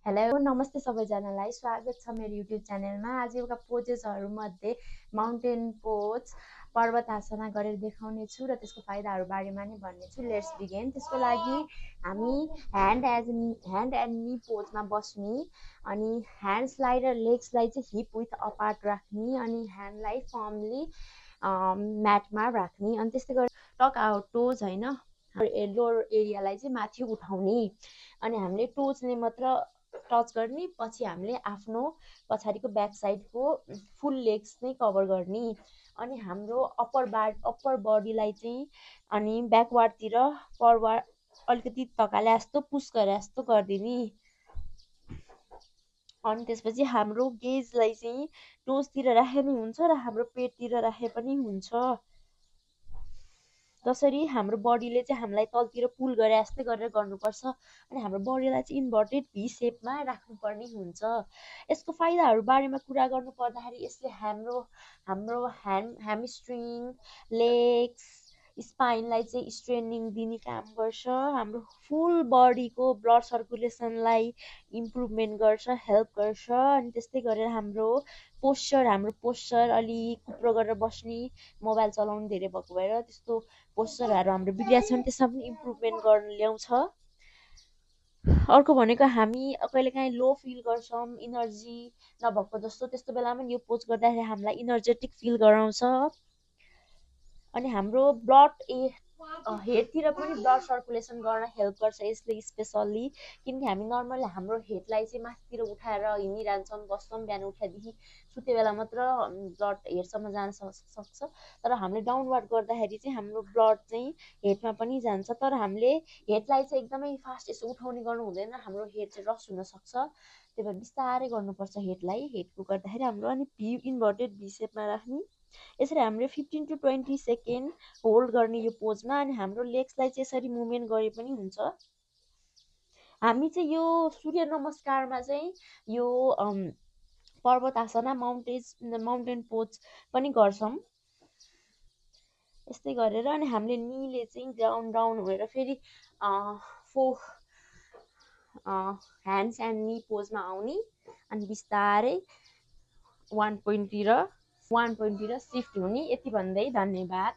Hello नमस्ते सबैजनालाई स्वागत छ मेरो युट्युब च्यानलमा। आज एउटा पोजेसहरूमध्ये माउन्टेन पोज पर्वतासना गरेर देखाउने छु र त्यसको फाइदाहरू बारेमा नै भन्ने छु। Let's begin. त्यसको लागि हामी ह्यान्ड एन्ड नी पोजमा बस्ने, अनि ह्यान्ड्सलाई र लेग्सलाई चाहिँ हिप विथ अपार्ट राख्ने, अनि ह्यान्डलाई फर्मली म्याटमा राख्ने, अनि त्यस्तै गरेर टक आउट टोज होइन लोवर एरियालाई चाहिँ माथि उठाउने, अनि हामीले टोजले मात्र टच गर्ने, पछि हामीले आफ्नो पछाडिको ब्याक साइडको फुल लेग्स नै कभर गर्ने, अनि हाम्रो अप्पर बडीलाई चाहिँ अनि ब्याकवार्डतिर फरवार्ड अलिकति तकाले जस्तो पुस गरे जस्तो गरिदिने, अनि त्यसपछि हाम्रो गेजलाई चाहिँ टोजतिर राखे पनि हुन्छ र हाम्रो पेटतिर राखे पनि हुन्छ। जसरी हाम्रो बडीले चाहिँ हामीलाई तलतिर पुल गरे जस्तै गरेर गर्नुपर्छ, अनि हाम्रो बडीलाई चाहिँ इन्भर्टेड भी सेपमा राख्नुपर्ने हुन्छ। यसको फाइदाहरू बारेमा कुरा गर्नु पर्दाखेरि यसले हाम्रो ह्यामस्ट्रिङ, लेग्स, स्पाइनलाई चाहिँ स्ट्रेनिङ दिने काम गर्छ। हाम्रो फुल बडीको ब्लड सर्कुलेसनलाई इम्प्रुभमेन्ट गर्छ, हेल्प गर्छ, अनि त्यस्तै गरेर हाम्रो पोस्चर अलि कुप्रो गरेर बस्ने, मोबाइल चलाउनु धेरै भएको भएर त्यस्तो पोस्चरहरू हाम्रो बिग्रिएको छ भने त्यसमा पनि इम्प्रुभमेन्ट गर्न ल्याउँछ। अर्को भनेको हामी कहिलेकाहीँ लो फिल गर्छौँ, इनर्जी नभएको जस्तो, त्यस्तो बेलामा यो पोज गर्दाखेरि हामीलाई इनर्जेटिक फिल गराउँछ, अनि हाम्रो हेडतिर पनि ब्लड सर्कुलेसन गर्न हेल्प गर्छ यसले स्पेसल्ली, किनकि हामी नर्मली हाम्रो हेडलाई चाहिँ माथितिर उठाएर हिँडिरहन्छौँ, बस्छौँ, बिहान उठ्दादेखि सुते बेला मात्र ब्लड हेडसम्म जान सक्छ, तर हामीले डाउनवार्ड गर्दाखेरि चाहिँ हाम्रो ब्लड चाहिँ हेडमा पनि जान्छ, तर हामीले हेडलाई चाहिँ एकदमै फास्ट यसो उठाउने गर्नु हुँदैन, हाम्रो हेड चाहिँ रस हुनसक्छ, त्यही भएर बिस्तारै गर्नुपर्छ हेडको गर्दाखेरि हाम्रो, अनि इन्भर्टेड भी सेपमा राख्ने। यसरी हामीले 15 to 20 सेकेन्ड होल्ड गर्ने यो पोजमा, अनि हाम्रो लेग्सलाई चाहिँ यसरी मुभमेन्ट गरे पनि हुन्छ। हामी चाहिँ यो सूर्य नमस्कारमा चाहिँ यो पर्वतासना माउन्टेन पोज पनि गर्छौँ यस्तै गरेर, अनि हामीले नीले चाहिँ डाउन भएर फेरि ह्यान्ड्स एन्ड नी पोजमा आउने, अनि बिस्तारै वान पोइन्टतिर सिफ्ट हुने। यति भन्दै धन्यवाद।